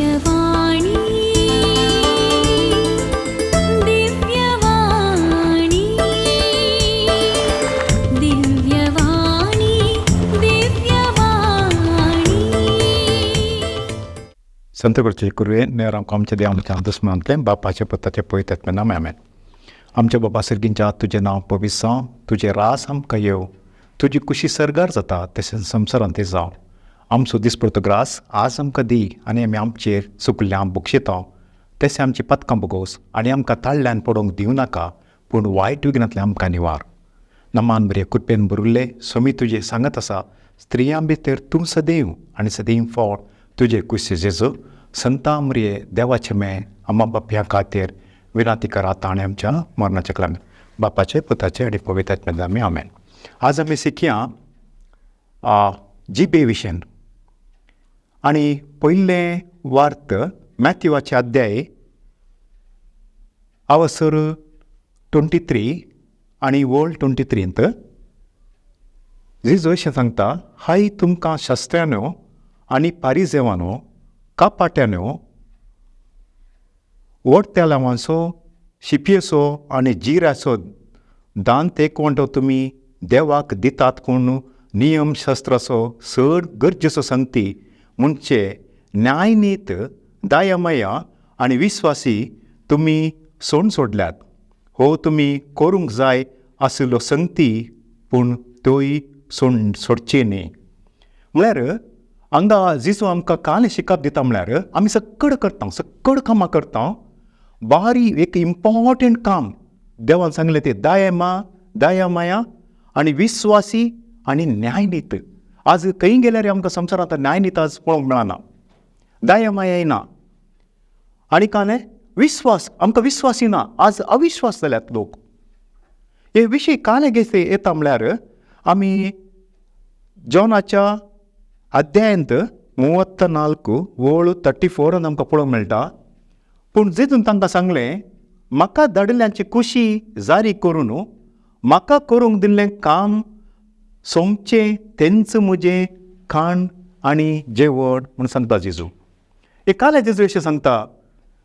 दिव्यवाणी, दिव्यवाणी, दिव्यवाणी, दिव्यवाणी. संत करचे कुरवे नेर आमकां आमच्या देव आमच्या दुस्मानांतलें बापाचे पुताचे पवित्र नाम आमेन. आमच्या बाबा सर्गींच्या तुजें नांव पवित्र जावं, तुजें रास आमकां येवं, तुजी कुशी सर्गार जाता तशें संवसारांत तें जावं. आमचो दिसपडतो ग्रास आज आमकां दी आनी आमी आमचेर चुकल्ल्या बक्षिता तशें आमची पदकां बगोस आनी आमकां ताळल्यान पडोवंक दिवं नाका, पूण वायट विघ्नांतलें आमकां निवार. नमान बरे कृपेन भरिल्ले स्वामी तुजें सांगत आसा, स्त्रियां भितर तूं सदैव आनी सदैव फळ तुजे कुशी जेजू. संता मरिये देवाचे मे आमा बापया खातीर विनंती करात आनी आमच्या मरणाच्या कलाम. बापाचे पुताचे आनी पवित्र आत्म्याचे आमी आमेन. आज आमी शिकया जिबे विशयन आनी पयलें वार्त मॅथ्यूवाचे अध्याय अवसर 23 आनी वर्ल्ड 23 जेजू अशें सांगता, हाय तुमकां शास्त्र्यानो आनी पारिजेवानो कापाट्यानो वडतेलावांचो शिपयेचो आनी जिऱ्याचो दांत एक वांटो तुमी देवाक दितात, पूण नियमशास्त्राचो चड गरजेचो संगती म्हणजे न्यायनीत दयामाया आनी विस्वासी तुमी सोण सोडल्यात. हो तुमी करूंक जाय आशिल्लो संगती, पूण त्योय सोण सोडची न्ही. म्हळ्यार हांगा जेजू आमकां काल शिकप दिता, म्हळ्यार आमी सगळें करता, सगळें कामां करता, बारी एक इम्पॉर्टंट काम देवान सांगलें तें दयामा दयामाया आनी विस्वासी आनी न्यायनीत. आज खंय गेल्यार आमकां संवसारांत न्यायनीत आज पळोवंक मेळना, दयामायाय ना आनी कांय विस्वास, आमकां विस्वासी ना, आज अविश्वास जाल्यात लोक. हे विशय काल घेते येता म्हळ्यार आमी जॉनाच्या अध्यायांत 34 वळ 34 आमकां पळोवंक मेळटा. पूण जेजून तांकां सांगलें, म्हाका धाडिल्ल्यांची कुशी जारी करून म्हाका करूंक दिल्लें काम सोंपचें तेंच म्हजें खाण आनी जेवण म्हूण सांगता जेजू. एकाले जेजू अशें सांगता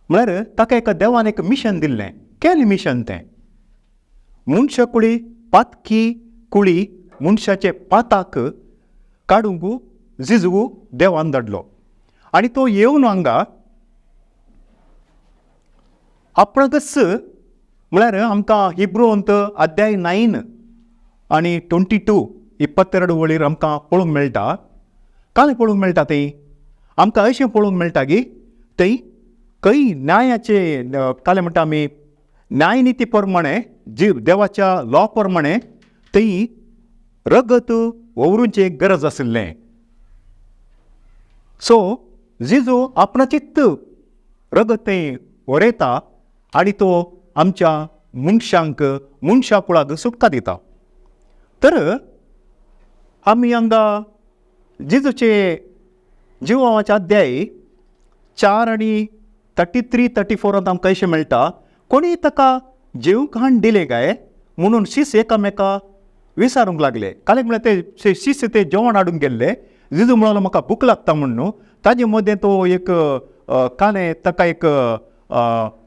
म्हळ्यार ताका एका देवान एक मिशन दिल्लें. केलें मिशन तें मनशा कुळी पातकी कुळी मनशाचे पाताक काडूंक जेजू देवान धाडलो आनी तो येवन हांगा आपणाकच म्हळ्यार आमकां हिब्रोंत अध्याय 9 आनी 22 22 वळीर आमकां पळोवंक मेळटा. कांय पळोवंक मेळटा थंय आमकां अशें पळोवंक मेळटा की थंय खंय न्यायाचे कालें म्हणटा आमी न्यायनिती प्रमाणे जी देवाच्या लॉ प्रमाणे थंय रगत ववरूंची गरज आशिल्लें. सो जेजू आपणाचीच रगत थंय वरयता आनी तो आमच्या मनशांक मनशा कुळाक सुटका दिता. तर आमी हांगा जेजूचे जिवाचे अध्याय 4 आनी 33 34 आमकां अशें मेळटा, कोणी ताका जेवखाण दिलें काय म्हणून शीस एकामेका विचारूंक लागले. काल म्हळ्यार ते शीस ते जेवण हाडूंक गेल्ले. जेजू म्हणलो म्हाका भूक लागता म्हणून ताजे मदें तो एक कालें ताका एक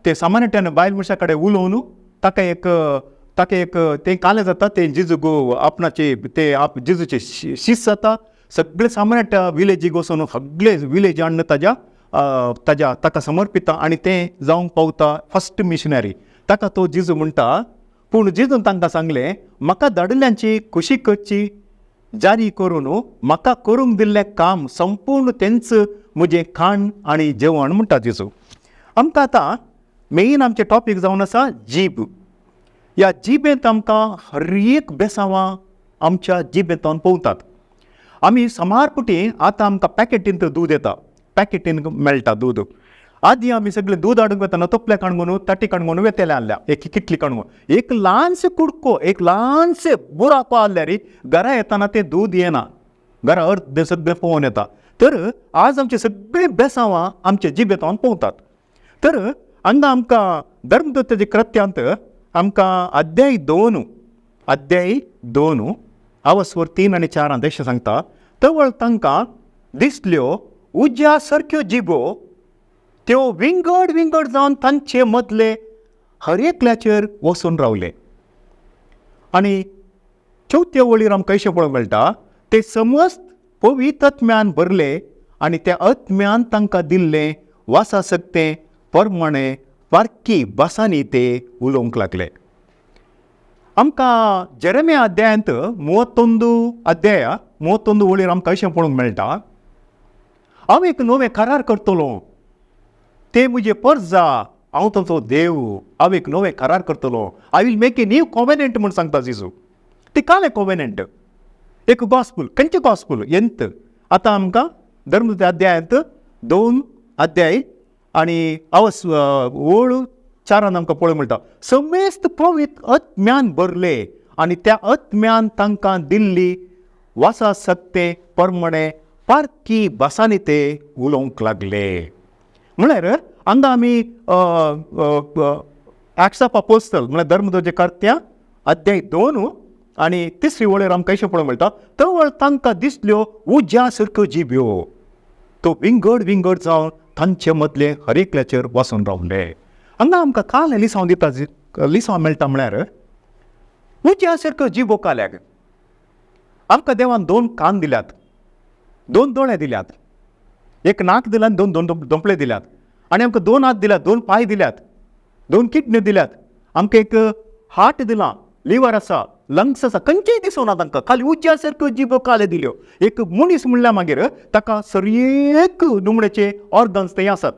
ते सामान्यट्यान बायल मनशा कडेन उलोवन ताका एक तें कालें जाता तें जेजूक आपणाचे ते आप जेजूचे शीस जाता. सगळे सामान्य विलेजीक वचून सगळे विलेज हाडून ताज्या ताज्या ताका समर्पिता आनी तें जावंक पावता फस्ट मिशनरी. ताका तो जेजू म्हणटा. पूण जेजून तांकां सांगलें, म्हाका धाडिल्ल्यांची खुशी करची जारी करून म्हाका करूंक दिल्लें काम संपूर्ण तेंच म्हजें खाण आनी जेवण म्हणटा जेजू. आमकां आतां मेन आमचें टॉपीक जावन आसा जीब. ह्या जिबेंत आमकां हर एक बेसांवां आमच्या जिबेंतल्यान पोवतात. आमी समार पुटी आतां आमकां पॅकेटींत दूद येता, पॅकेटीन मेळटा दूद. आदी आमी सगळें दूद हाडूंक वतना तोपले काणगून ताटी काणगून वेतले आहल्या एक किटली काणगून एक ल्हानशें कुडको एक ल्हानशें बुराको आहल्यार घरा येतना तें दूद येना, घरा अर्दें सगळें पोवन येता. तर आज आमचे सगळीं बेसांवां आमचे जिबेंतल्यान पोवतात. तर हांगा आमकां धर्मदत्ताच्या कृत्यांत आमकां अध्याय 2 आवस्वर 3 आनी 4 अशें सांगता, तवळ तांकां दिसल्यो उज्या सारक्यो जिबो त्यो विंगड विंगड जावन तांचे मदले हर एकल्याचेर वचून रावले. आनी चवथ्या वळीर आमकां अशें पळोवंक मेळटा, ते समस्त पवित्र आत्म्यान भरले आनी त्या आत्म्यान तांकां दिल्लें वासा सक्तें परमाणें फारकी भासांनी ते उलोवंक लागले. आमकां जेरेमिया अध्यायांत 31 अध्याय 31 वळीर आमकां अशें पळोवंक मेळटा, हांव एक नवें करार करतलो, ते म्हजे परजा, हांव तांचो देव, हांव एक नवें करार करतलो. I will make a new covenant म्हूण सांगता जेजू. ती कालें कोवेनंट एक गॉस्पूल, खंयचें गॉस्पूल एंत आतां आमकां धर्म अध्यायांत 2 अध्याय आनी अवस ओळ 4 आमकां पळोवंक मेळटा, समेस्त पवित्र आत्म्यान भरले आनी त्या आत्म्यान तांकां दिल्ली वासा सक्ते परमणे पारकी भासांनी ते उलोवंक लागले. म्हळ्यार हांगा आमी एक्ट्स ऑफ अपोस्टल म्हळ्यार धर्मदोजे कर्त्या अध्याय 2 आनी 3 वळेर आमकां अशें पळोवंक मेळटा, तवळ तांकां दिसल्यो उज्या सारक्यो जिब्यो, तो विंगड विंगड जावन तांचे मदले हर एकल्याचेर वचून रावले. हांगा आमकां काल लिसांव दिता, लिसांव मेळटा म्हळ्यार उज्या सारक्यो जिबो काल्याक. आमकां देवान 2 कान दिल्यात, 2 दोळे दिल्यात, एक नाक दिल्यात, 2 दोंपळे दिल्यात, आनी आमकां 2 हात दिल्यात, 2 पांय दिल्यात, 2 किडनी दिल्यात, आमकां एक हार्ट दिलां, लिवर आसा, लंग्स आसा, खंयचेय दिसना तांकां. खाली उज्या सारक्यो जिबो काले दिल्यो. एक मनीस म्हणल्यार मागीर ताका सरेक नुमणेचे ऑर्गन्स थंय आसात.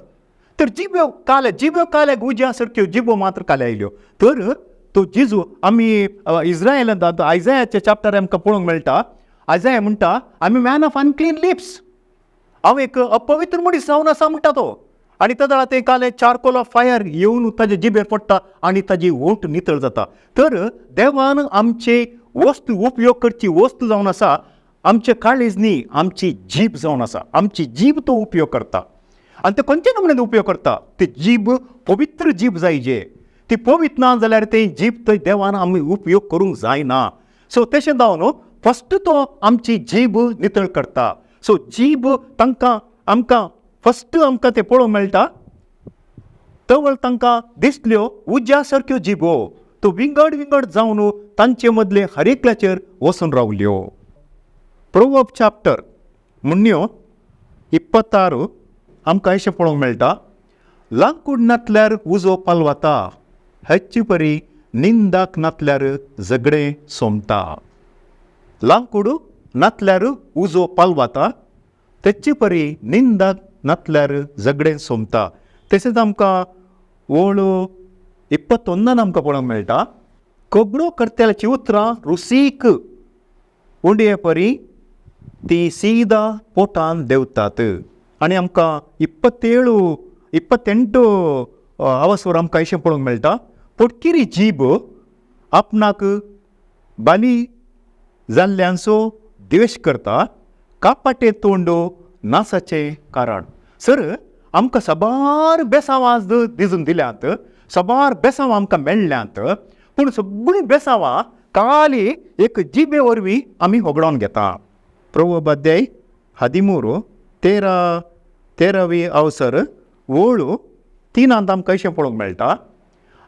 तर जिब्यो काले, जिब्यो काल्याक उज्या सारक्यो जिबो मात्र काले आयल्यो. तर तो जेजू आमी इज्रायलांत आयजायाच्या चॅप्टर आमकां पळोवंक मेळटा, आयजाया म्हणटा आमी मॅन ऑफ अनक्लीन लिप्स, हांव एक अपवित्र मनीस जावन आसा म्हणटा तो. आनी तेदळा तें कालें चारकोल ऑफ फायर येवन ताजे जिबेर पडटा आनी ताजी ओंठ नितळ जाता. तर देवान आमचे वस्तू उपयोग करची वस्तू जावन आसा आमचे काळीज न्ही, आमची जीब जावन आसा. आमची जीब तो उपयोग करता आनी ते खंयचे नमुन्यान उपयोग करता, ती जीब पवित्र जीब जायजे. ती पवित्र ना जाल्यार ते जीब थंय देवान आमी उपयोग करूंक जायना. सो तशें जावन फस्ट तो आमची जीब नितळ करता. सो जीब तांकां आमकां फस्ट आमकां तें पळोवंक मेळटा, तवळ तांकां दिसल्यो उज्या सारक्यो जिबो, तो विंगड विंगड जावन तांचे मदले हर एकल्याचेर वचून रावल्यो. प्रोवर्ब चॅप्टर म्हणण्यो 26 आमकां अशें पळोवंक मेळटा, लांकूड नातल्यार उजो पालवता, हेच्चे परी निंदाक नातल्यार झगडें सोंपता. लांकूड नातल्यार उजो पालवता, तेचे परी निंदाक नातल्यार झगडें सोंपता. तशेंच आमकां ओळ 21 आमकां पळोवंक मेळटा, खबरो करतल्याची उतरां रुसीक उंडये परी ती सीदा पोटान देंवतात. आनी आमकां 27 28 अवसर आमकां अशें पळोवंक मेळटा, पोटकिरी जीब आपणाक बाली जाल्ल्यांचो द्वेश करता, कापाटे तोंड नासाचें कारण. सर आमकां साबार बेसांवां आज दिसून दिल्यात, साबार बेसांवां आमकां मेळ्ळ्यांत, पूण सगळीं बेसांवां काली एक जिबे वरवीं आमी होगडावन घेता. प्रोवर्ब अध्याय 13 13वी अवसर ओळ 3 आमकां अशें पळोवंक मेळटा,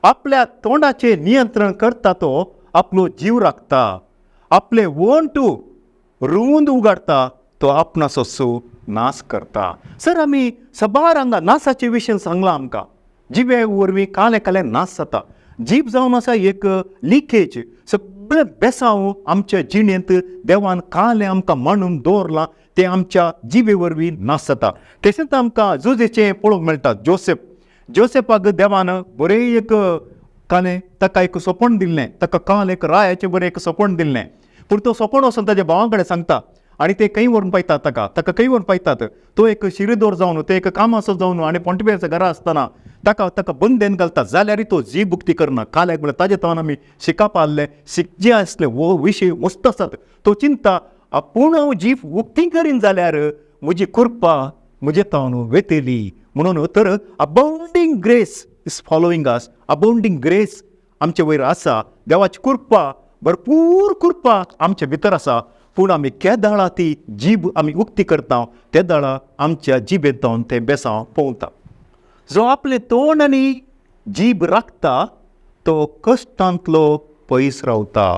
आपल्या तोंडाचें नियंत्रण करता तो आपलो जीव राखता, आपले वंट रुंद उगाडटा तो आपणाचो सो नाश करता. सर आमी साबार हांगा नासाचे विशय सांगलां आमकां, जिबे वरवीं काले काले नाश जाता. जीब जावन आसा एक लिकेज, सगळें बेसांव आमच्या जिणेंत देवान कालें आमकां मांडून दवरलां तें आमच्या जिबे वरवीं नाश जाता. तशेंच आमकां जुजेचें पळोवंक मेळटा, जोसेफ, जोसेफाक देवान बरें एक कालें ताका एक सपन दिल्लें, ताका काल एक रायाचें बरें एक सपन दिल्लें, पूण तो सपन वचून ताज्या भावां कडेन सांगता आनी ते खंय व्हरून पायतात ताका, ताका खंय व्हरून पायतात, तो एक शिरीदोर जावन, तो एक कामाचो जावन आनी पोंटबेरच्या घरा आसतना ताका ताका बंदेन घालता, जाल्यारय तो जी भुक्ती करना. काल्याक म्हळ्यार ताजे तावन आमी शिकपा आहले, शिकचे आसले हो विशय मस्त आसात. तो चिंता आपूण हांव जीब उक्ती करीन जाल्यार म्हजी कृपा म्हजे तावन वेतली म्हणून. तर abounding grace is following us, abounding grace आमचे वयर आसा, देवाची कृपा भरपूर कृपा आमचे भितर आसा, पूण आमी केदाळा ती जीब आमी उक्ती करता तेदाळा आमच्या जिबेंत ते बेसांव पोंवता. जो आपलें तोंड आनी जीब राखता तो कश्टांतलो पयस रावता.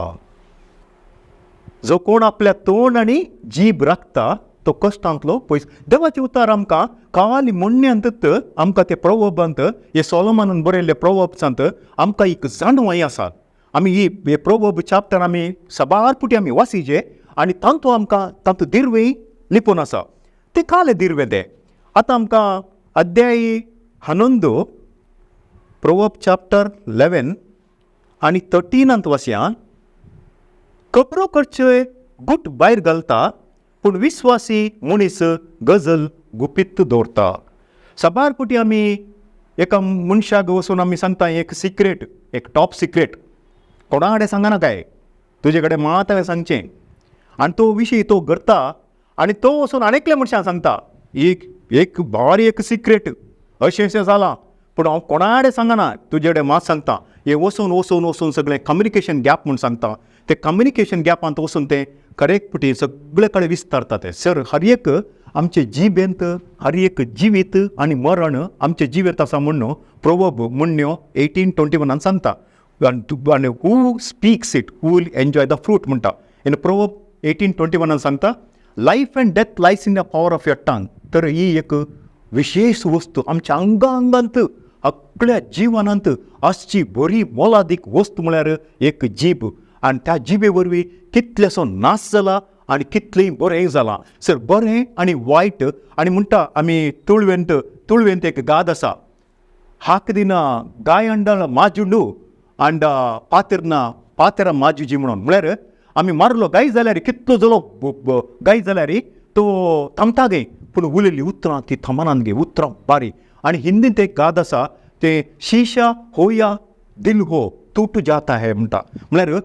जो कोण आपल्या तोंड आनी जीब राखता तो कश्टांतलो पयस. देवाचें उतार आमकां काल म्हणण्यांतच आमकां ते प्रोवर्बांत, हे सोलोमनान बरयल्ले प्रोवर्ब्सांत आमकां एक जाणवाय आसा. आमी ही प्रोवर्ब चॅप्टर आमी साबार पुटी आमी वासीचे आनी तांतू आमकां तातूंत दिर्वे लिपून आसा. ते काले दिर्वे ते आतां आमकां अध्याय 11 प्रोवर्ब चॅप्टर 11 आनी 13 वासया. खबरो करचे गुट भायर घालता पूण विस्वासी मनीस गजल गुपीत दवरता. साबार पुटी आमी एका मनशाक वचून आमी सांगता एक सिक्रेट, एक टॉप सिक्रेट, कोणा कडेन सांगना काय, तुजे कडेन मात हांवें सांगचें. आनी तो विशय तो करता आनी तो वचून आनी एकल्या मनशाक सांगता एक एक भारी एक सिक्रेट अशें अशें जालां पूण हांव कोणा कडेन सांगना, तुजे कडेन मात सांगता. हें वचून वचून वचून सगळें कम्युनिकेशन गॅप म्हूण सांगता. ते कम्युनिकेशन गॅपांत वचून तें करेक्ट पुटी सगळे कडेन विस्तारता. तें सर हर एक आमचे जिबेंत हर एक जिवीत आनी मरण आमचें जिवीत आसा म्हूण प्रोवर्ब म्हणण्यो 18:21 सांगता. आनी who speaks it who will enjoy the fruit म्हणटा. इन प्रोवर्ब 18:21 सांगता life and death lies in the power of your tongue. तर ही एक विशेष वस्तू आमच्या आंगा आंगांत सगळ्या जिवनांत आसची बरी मोलादीक वस्तू म्हळ्यार एक जीब. आनी त्या जिबे वरवीं कितलेसो नाश जाला आनी कितलें बरें जालां. सर बरें आनी वायट. आनी म्हणटा आमी तुळवेंत, तुळवेंत एक गाद आसा, हाक दिना गाय अंडा माजुंडू आंडा पातेरना पातेरा माजुजी म्हणून. म्हळ्यार आमी मारलो गाय जाल्यार कितलो जालो गाय जाल्यार तो थांबता गे, पूण उलयल्ली उतरां ती थांबनात गे, उतरां बारी. आनी हिंदींत एक गाद आसा तें शिशा हो या दिल हो तूट जाता है म्हणटा. म्हळ्यार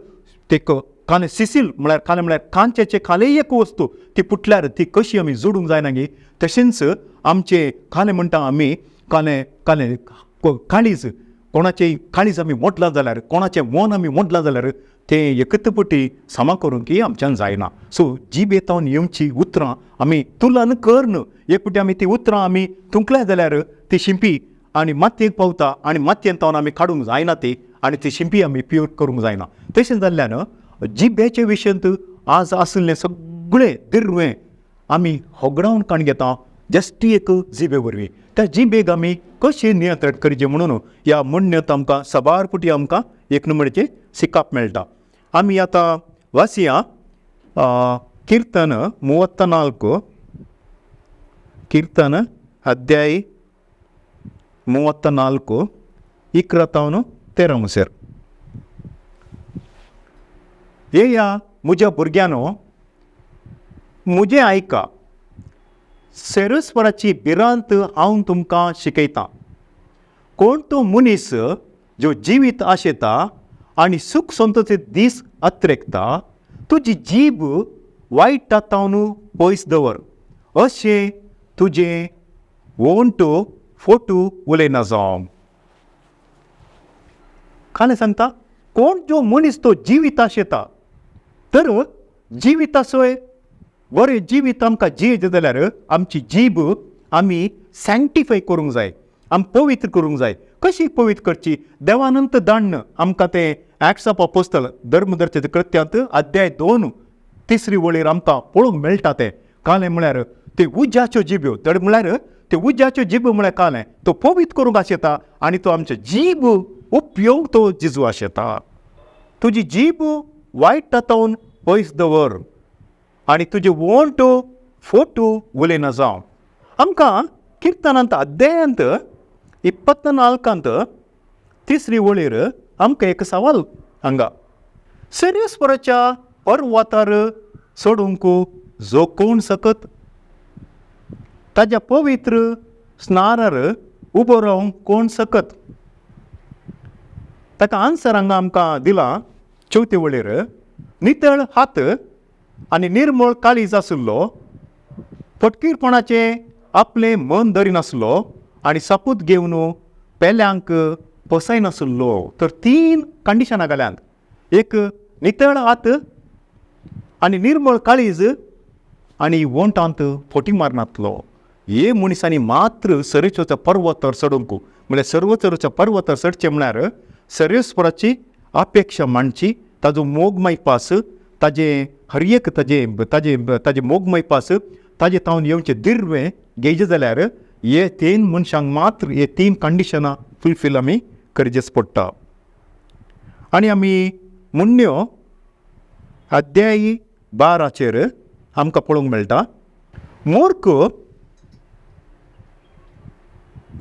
ते काने सिसील म्हळ्यार काने म्हळ्यार कांचेचे खाले एक वस्तू ती पुटल्यार ती कशी आमी जोडूंक जायना गे. तशेंच आमचे काने म्हणटा आमी काने काने काळीज, कोणाचें काळीज आमी मोडलां जाल्यार, कोणाचें मन आमी मोडलां जाल्यार तें एकत्रपटी सामा करूंक की आमच्यान जायना. सो जिबेतावन येवची उतरां आमी तुलन करून एक फावटी आमी ती उतरां आमी तुंकल्या जाल्यार ती शिंपी आनी मातयेक पावता आनी मातयेन तावन आमी काडूंक जायना ती आनी ती शिंपी आमी प्युअर करूंक जायना. तशें जाल्ल्यान जिबेचे विशयांत आज आशिल्लें सगळें दिर्वें आमी होगडावन काण घेता जस्ट एक जिबे वरवीं. त्या जिबेक आमी कशें नियंत्रण करचें म्हणून ह्या म्हणण्यात आमकां साबार पुटी आमकां एक नंबरचें शिकप मेळटा. आमी आतां वाचया कीर्तन 34, कीर्तन अध्याय 34 11 13 मुसर. येया म्हज्या भुरग्यांनो म्हजें आयका, सेरस्वराची भिरांत हांव तुमकां शिकयतां. कोण तो मनीस जो जिवीत आशेता आनी सूख संतोचे दीस अत्रेकता, तुजी जीब वायट तावन पयस दवर, अशें तुजें ओंठ फोटू उलयना जावं. कालें सांगता कोण जो मनीस तो जिवीत आशेता, तर जिवितासोय बरें जिवीत आमकां जियेचें जाल्यार आमची जीब आमी सँक्टिफाय करूंक जाय, आमी पवित्र करूंक जाय. कशी पवित्र करची? देवानंत दाण्ण आमकां तें एक्ट्स ऑफ अपोस्तल धर्मदर्शक कृत्यांत अध्याय 2 तिसरी वळीर आमकां पळोवंक मेळटा. तें कालें म्हळ्यार ते उज्याच्यो जिब्यो, तर म्हळ्यार ते उज्याच्यो जिब्यो म्हळ्यार कालें तो पवित्र करूंक आशेता आनी तो आमचो जीब उपयोग तो जिजू आशेता. तुजी जीब वायट तातून पयस दवर आनी तुजे ओंठ फोटू उलयना जावं. आमकां किर्तनांत अध्यायांत 24 तिसरी वळीर आमकां एक सवाल हांगा, सेरेस्वराच्या पर्वतार सोडूंक जो कोण सकत, ताज्या पवित्र स्नानार उबो रावंक कोण सकत. ताका आन्सर हांगा आमकां दिला चवथे वळीर, नितळ हात आनी निर्मळ काळीज आशिल्लो, फटकीरपणाचें आपलें मन धरिनासलो आनी सपूत घेवन पेल्यांक पोसायनासलो. तर 3 कंडिशनां घाल्यांत, एक नितळ हात आनी निर्मळ काळीज आनी ओंठांत फोटी मारनातलो. हे मनशांनी मात्र सर्वेश्वराच्या पर्वतार चडूंक, म्हणल्यार सर्वोच्चच्या पर्वतार चडचें म्हळ्यार सर्वेश्वराची अपेक्षा मांडची, ताजो मोगमय पास, ताजें हर एक ताजें ताजें ताजें मोगमय पास, ताजें तावन येवचें दिर्वें घेयचें जाल्यार हे तीन मनशांक मात्र हे तीन कंडिशनां फुलफील आमी करचेच पडटा. आनी आमी मुण्ण्यो अध्यायी 12 आमकां पळोवंक मेळटा, मूर्ख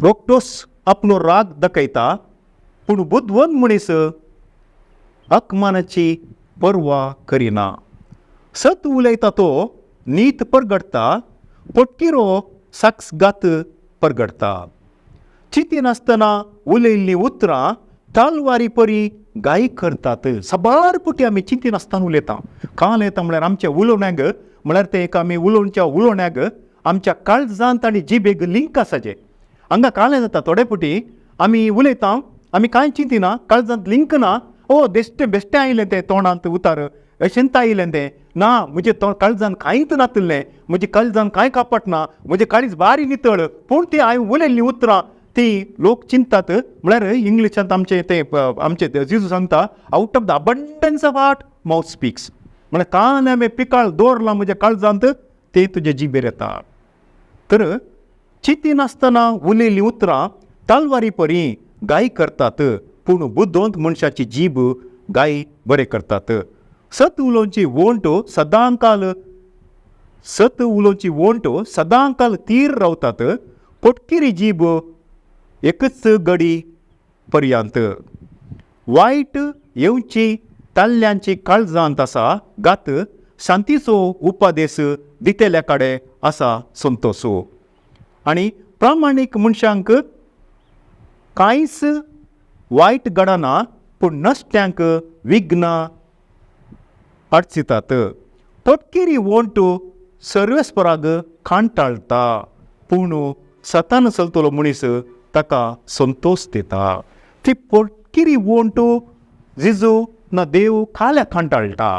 रोखडोच आपलो राग दाखयता, पूण बुदवंत मनीस अपमानाची पर्वा करिना. सत उलयता तो नीत परगडटा, पोटकिरो साक्षगात परगडटा. चिंतिनासतना उलयल्लीं उतरां तालवारी परी गाय करतात. साबार पुटी आमी चिंतिनासतना उलयता. काल येता म्हळ्यार आमच्या उलोवण्याक, म्हळ्यार तें एक आमी उलोवच्या उलोवण्याक आमच्या काळजांत आनी जिबेक लिंक आसाचें. हांगा काल जाता थोडे पुटी आमी उलयता, आमी कांय चिंतिना, काळजांत लिंक ना. ओ बेश्टें बेश्टें आयलें तें तोंडांत उतार, अशेंच आयलें तें ना, म्हजें तो काळजान कांयच नातिल्लें, म्हजें काळजान कांय कापट ना, म्हजें काळीज बारी नितळ. पूण ती हांवें उलयल्लीं उतरां ती लोक चिंतात. म्हळ्यार इंग्लिशांत आमचें तें आमचें जेजू सांगता, out of the abundance of heart mouth speaks. म्हळ्यार कान हांवें पिकाळ दवरलां म्हज्या काळजांत, तें तुजे जिबेर येता. तर चिंतिनासतना उलयल्लीं उतरां तलवारी परी गाय करतात, पूण बुदवंत मनशाची जीब गाय बरें करतात. सत उलोवची वोंट सदांकाल, सत उलोवची वोंट सदांकाल तीर रावतात, पोटकिरी जीब एकच गडी पर्यांत. वायट येवची ताल्ल्यांची काळजांत आसा गात, शांतीचो उपदेश दितेल्या कडेन आसा संतोसो. आनी प्रामाणीक मनशांक कांयच वायट घडना, पूण नश्ट्यांक विघ्नां अडचितात. तटकिरी वोंट सर्वेस्पराग कांटाळटा, पूण सतान चलतलो मनीस ताका संतोश दिता. ती पोटकिरी वोंट जिजू ना देव काल्या कांटाळटा.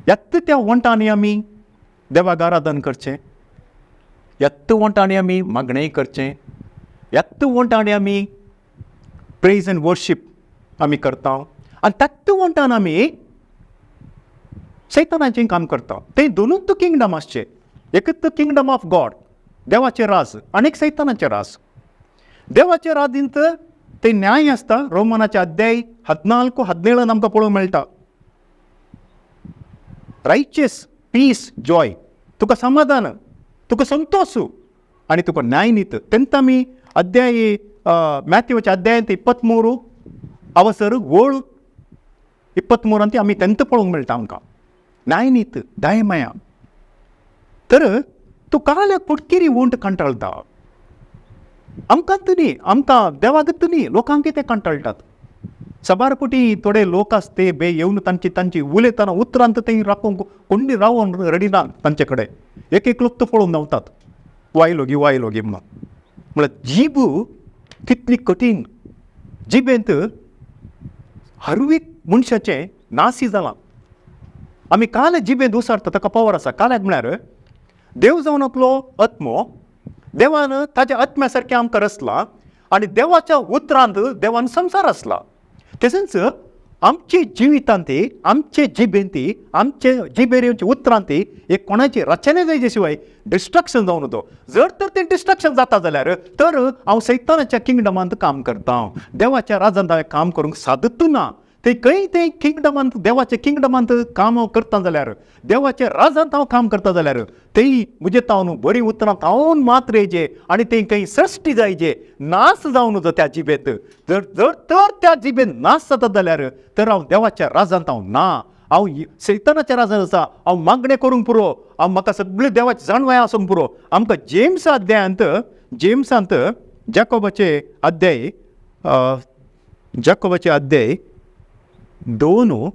येत्त त्या वोंटांनी आमी देवाक आराधन करचें, येत्त वोंटांनी आमी मागणें करचें, येत्त वोंटांनी आमी प्रेज एंड वर्शीप आमी करता, आनी त्याच वोंटान आमी सैतानाचें काम करता. तें दोनूच किंगडम आसचें, एकच किंगडम ऑफ गॉड देवाचें राज आनी एक सैतानाचें राज. देवाचें राजींत तें न्याय आसता. रोमनाचे अध्याय 14 17 आमकां पळोवंक मेळटा, रायचेस पीस जॉय, तुका समाधान, तुका संतोश आनी तुका न्याय नीत. तेन्ना आमी अध्याय मॅथ्यूच्या अध्यायांत 23 अवसर ओळ 23 आमी तेन्ना पळोवंक मेळटा आमकां न्याय नीत दयामाया. तर तूं काल्याक पोटकिरी वोंट कंटाळटा. आमकां न्ही, आमकां देवाक न्ही, लोकांक ते कंटाळटात. साबार पुटी थोडे लोक आसता ते बे येवन तांची तांची उलयतना उतरांत ते राखूंक कोणी रावोन रेडी ना तांचे कडेन. एक एक लोक तो पळोवन धांवतात, वायलो गी वायलो गी म्हणून. म्हळ्यार जीब कितली कठीण, जिबेंत हरवीक मनशाचें नासी जालां. आमी काल जिबेंत उसारता ताका पावर आसा. काल्याक म्हळ्यार देव जावन आपलो आत्मो, देवान ताच्या आत्म्या सारकें आमकां रचला आनी देवाच्या उतरांत देवान संवसार आसला. तशेंच आमचे जिवितांत आमचे जिबेंत आमचे जिबेर येवचे उतरांत एक कोणाची रचना जायचे शिवाय डिस्ट्रक्शन जावन तो. जर तर तें डिस्ट्रक्शन जाता जाल्यार तर हांव सैतानाच्या किंगडमांत काम करता, देवाच्या राजांत हांवें काम करूंक सादत ना. ते खंय ते किंगडमांत देवाच्या किंगडमांत काम हांव करता जाल्यार, देवाच्या राजांत हांव काम करता जाल्यार तेय म्हजे तावन बरीं उतरां तावन मात्र येयचे आनी तें खंय सृश्टी जायचे, नाश जावन वचो त्या जिबेंत. जर जर तर त्या जिबेंत नाश जाता जाल्यार तर हांव देवाच्या राजांत हांव ना, हांव सैतानाच्या राजांत आसा. हांव मागणें करूंक पुरो, हांव म्हाका सगळें देवाची जाणवाय आसूंक पुरो. आमकां जेम्स अध्यायांत, जेम्सांत जाकोबाचे अध्याय, जाकोबाचे अध्याय 2,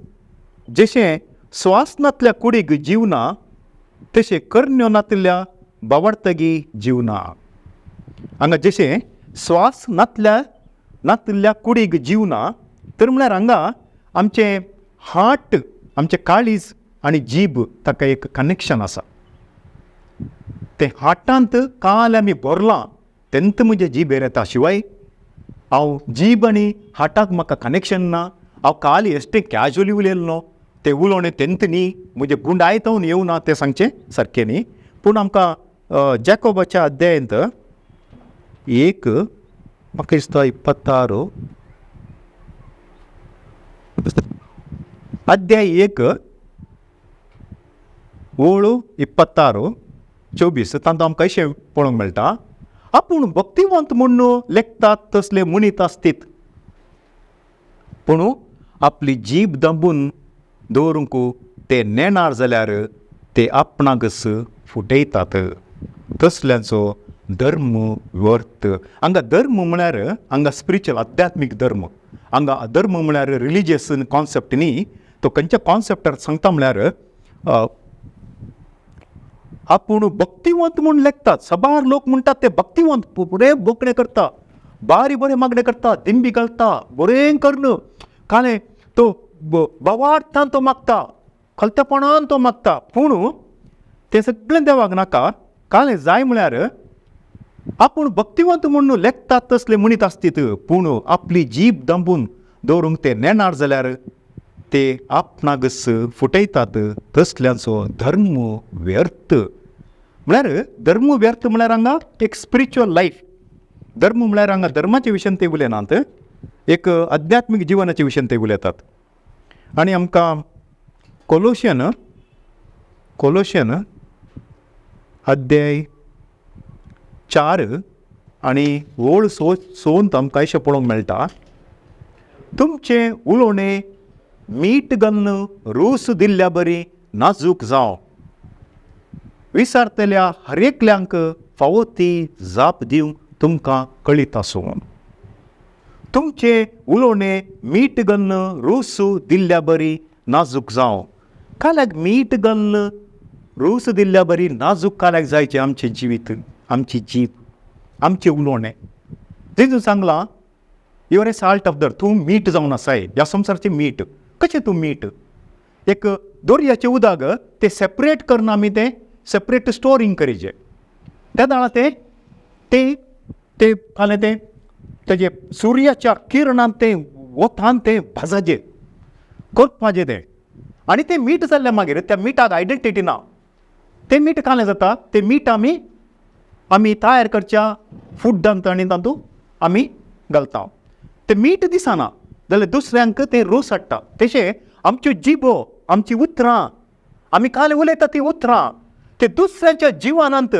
जशें स्वास नातल्या कुडीक जीव ना तशें करण्यो नातल्या बावडतगी जीव ना. हांगा जशें स्वास नातल्या नातिल्ल्या कुडीक जीव ना, तर म्हळ्यार हांगा आमचें हार्ट, आमचें काळीज आनी जीब ताका एक कनेक्शन आसा. तें हाटांत काल आमी भरलां तेन्ना म्हजे जिबेर येता. शिवाय हांव जीब आनी हाटाक म्हाका कनेक्शन ना. हांव काल एश्टें कॅज्युअली उलयलो न्हू, तें उलोवणें तेन्ना न्ही म्हजें गुंडायतून येवना तें सांगचें सारकें न्ही. पूण आमकां जॅकोबाच्या अध्यायंत 1 म्हाका दिसता 26 अध्याय 1 ओळ 26 24 तांतूं आमकां अशें पळोवंक मेळटा, आपूण भक्तिवंत म्हूण लेखतात तसले म्हणीत आसतीत, पूण आपली जीब दंबून दवरूंक ते नेणार जाल्यार ते आपणाकच फुटयतात. तसल्यांचो धर्म व्यर्थ. हांगा धर्म म्हळ्यार हांगा स्पिरिच्युअल आध्यात्मीक धर्म, हांगा धर्म म्हळ्यार रिलिजियस कॉन्सेप्ट न्ही. तो खंयच्या कॉन्सेप्टार सांगता म्हळ्यार आपूण भक्तिवंत म्हूण लेखतात. साबार लोक म्हणटात ते भक्तिवंत, बरें बोकडें करता, बारी बरें मागणें करता, दिंबी घालता, बरें करून कालें तो बवार्थान तो मागता, खलतेपणान तो मागता, पूण तें सगळें देवाक नाका. कालें जाय म्हळ्यार आपूण भक्तिवंत म्हूण लेखतात तसले म्हणीत आसतीत, पूण आपली जीब दंबून दवरूंक ते नेणार जाल्यार ते आपणाकच फुटयतात. तसल्यांचो धर्म व्यर्थ. म्हळ्यार धर्म व्यर्थ म्हळ्यार हांगा एक स्पिरिच्युअल लायफ. धर्म म्हळ्यार हांगा धर्माचे विशयान ते उलयनात, एक आध्यात्मीक जिवनाचे विशयान ते उलयतात. आनी आमकां कोलोशियन कोलोशियन अध्याय 4 आनी ओळ 6 आमकां अशें पळोवंक मेळटा, तुमचें उलोवणें मीठ घालून रोस दिल्ल्या बरी नाजूक जावं, विसारतल्या हर एकल्यांक फावो ती जाप दिवंक तुमकां कळीत आसूं. तुमचें उलोवणें मीठ घालून रोस दिल्ल्या बरी नाजूक जावं. काल्याक मीठ घालून रोस दिल्ल्या बरी नाजूक काल्याक जायचें आमचें जिवीत, आमची जीब, आमचें उलोवणें. जेजून सांगलां, you are a salt of the earth, तूं मीठ जावन आसाय, ह्या संवसाराचें मीठ. कशें तूं मीठ? एक दोरयाचें उदक तें सेपरेट करना, आमी तें सेपरेट स्टोरींग करीचें. त्या दाळा तें तें तें कालें तें तेजें सुर्याच्या किरणान तें वतान तें भाजाचें करपाचें तें, आनी तें मीठ जाल्लें मागीर त्या मिठाक आयडेंटिटी ना. तें मीठ कालें जाता, तें मीठ आमी आमी तयार करच्या फुड्डांत आनी तातूंत आमी घालता. तें मीठ दिसना जाल्यार दुसऱ्यांक तें रोस हाडटा. तशें आमच्यो जिबो, आमची उतरां, आमी काल उलयता तीं उतरां ते दुसऱ्यांच्या जिवनांत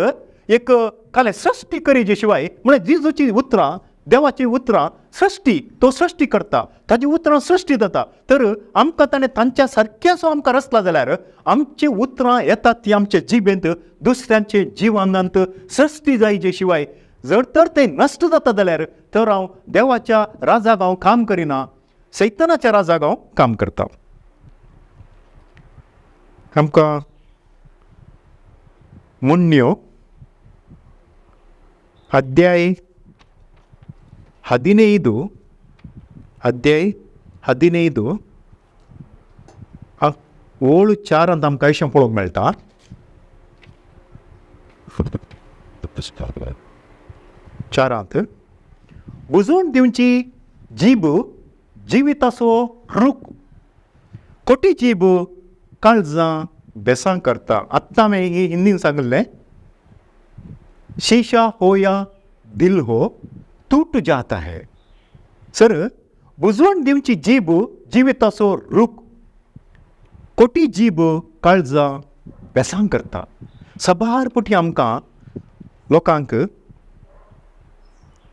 एक काल सृश्टी करीचे शिवाय, म्हळ्यार जेजूची उतरां, देवाची उतरां सृश्टी, तो सृश्टी करता, ताजी उतरां सृश्टी जाता. तर आमकां ताणें तांच्या सारकेंचो आमकां रचला जाल्यार आमची उतरां येतात ती आमच्या जिबेंत दुसऱ्यांचे जिवनांत सृश्टी जायचे शिवाय जर तर तें नश्ट जाता जाल्यार तर हांव देवाच्या राजाक हांव काम करिना, सैतानाच्या राजाक हांव काम करता. आमकां मुण्ण्यो अध्याय 15 अध्याय 15 ओळ 4 आमकां अशें पळोवंक मेळटा, 4 बुजोवन दिवची जीब जिविताचो रूख, कोटी जीब काळजां बेसां करता. आत्तां हांवें हिंदीन सांगिल्लें, शीशा हो या दिल हो टूट जाता है. सर बुजवण दिवची जीब जिविताचो रूख, कोटी जीब काळजां बेसां करता. साबार पुटी आमकां लोकांक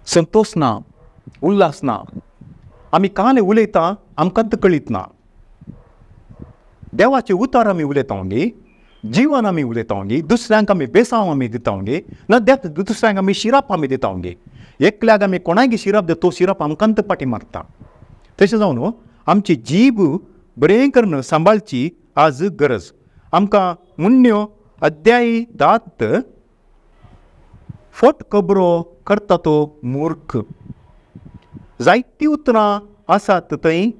संतोश ना, उल्हास ना. आमी काल उलयता आमकां कळीत ना. देवाचे उतार आमी उलयता गे, जिवन आमी उलयता गे, दुसऱ्यांक आमी बेसांव आमी दिता गे, ना दुसऱ्यांक आमी शिराप आमी दिता गे. एकल्याक आमी कोणाक शिराप दिता तो शिराप आमकां पाटी मारता. तशें जावन आमची जीब बरें करून सांबाळची आज गरज. आमकां मुण्ण्यो अध्याय 10 फट खबरो करता तो मूर्ख. जायतीं उतरां आसात थंय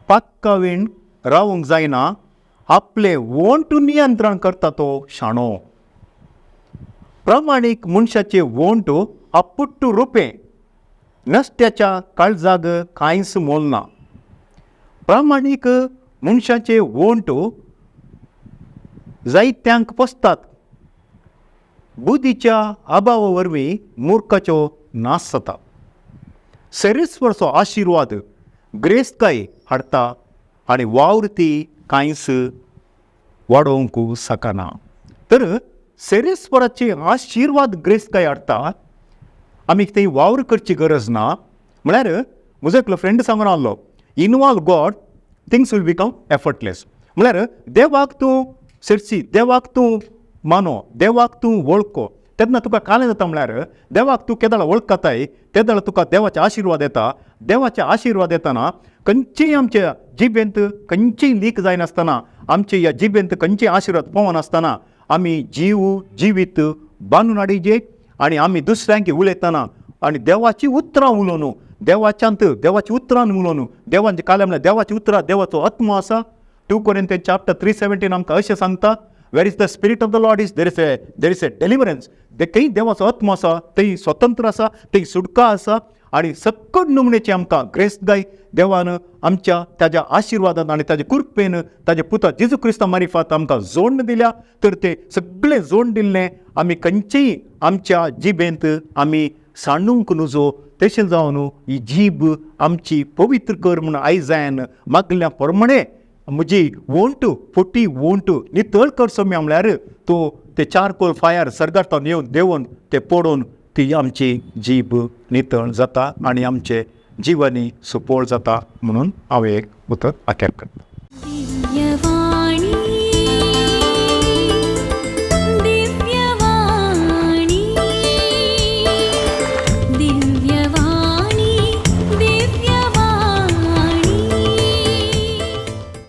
पातकावीण रावंक जायना, आपलें वोंट नियंत्रण करता तो शाणो. प्रामाणीक मनशाचे वोंट आपुट्टू रुपें, नश्ट्याच्या काळजाग कांयच मोल ना. प्रामाणीक मनशाचे वोंट जायत्यांक पोसतात, बुद्धीच्या अभावा वरवीं मुर्खाचो नाश जाता. सेरेस्वरचो आशिर्वाद ग्रेस्तकाय हाडटा आनी वावर ती कांयच वाडोवंक शकना. तर सेरेस्वराचे आशिर्वाद ग्रेस्तकाय हाडटा, आमी थंय वावर करची गरज ना. म्हळ्यार म्हजो एकलो फ्रेंड सांगून आहलो, involve God, things will become effortless. म्हळ्यार देवाक तूं सरसी, देवाक तूं मानो, देवाक तूं वळखो, तेन्ना तुका कालें जाता. म्हळ्यार देवाक तूं केदळ वळखताय तेदळ तुका देवाचे आशिर्वाद येता. देवाचे आशिर्वाद येताना खंयचीय आमच्या जिबेंत खंयचीय लीक जायनासतना, आमचे ह्या जिबेंत खंयचीय आशिर्वाद पावनासतना आमी जीव जिवीत बांदून हाडिजे आनी आमी दुसऱ्यांक उलयतना आनी देवाची उतरां उलोवन, देवाच्यांत देवाची उतरां उलोवन, देवांचे कालें म्हळ्यार देवाची उतरां, देवाचो आत्मो आसा. 2 Corinthians chapter 3:17 आमकां अशें सांगता, where is the spirit of the Lord is there is a deliverance. थंय देवाचो आत्मो आसा थंय स्वतंत्र आसा, थंय सुटका आसा आनी सकट नमुनेची आमकां ग्रेस्तकाय देवान आमच्या ताज्या आशिर्वादान आनी ताज्या कृपेन ताज्या पुता जेजू क्रिस्ता मारिफात आमकां जोडण दिल्या. तर ते सगळें जोडण दिल्लें आमी खंयचेय आमच्या जिबेंत आमी सांडूंक नुजो. तशें जावन ही जीब आमची पवित्र कर म्हूण आयजायन मागल्या प्रमाणे म्हजी वोंट फोटी वोंट नितळ कर सोम्या. म्हळ्यार तो ते चारकोल फायर सर्गांत येवन देंवोन ते पडोवन ती आमची जीब नितळ जाता आनी आमचे जिवनी सुपोळ जाता. म्हणून हांव एक उतर आखेर करता. दिव्यवाणी.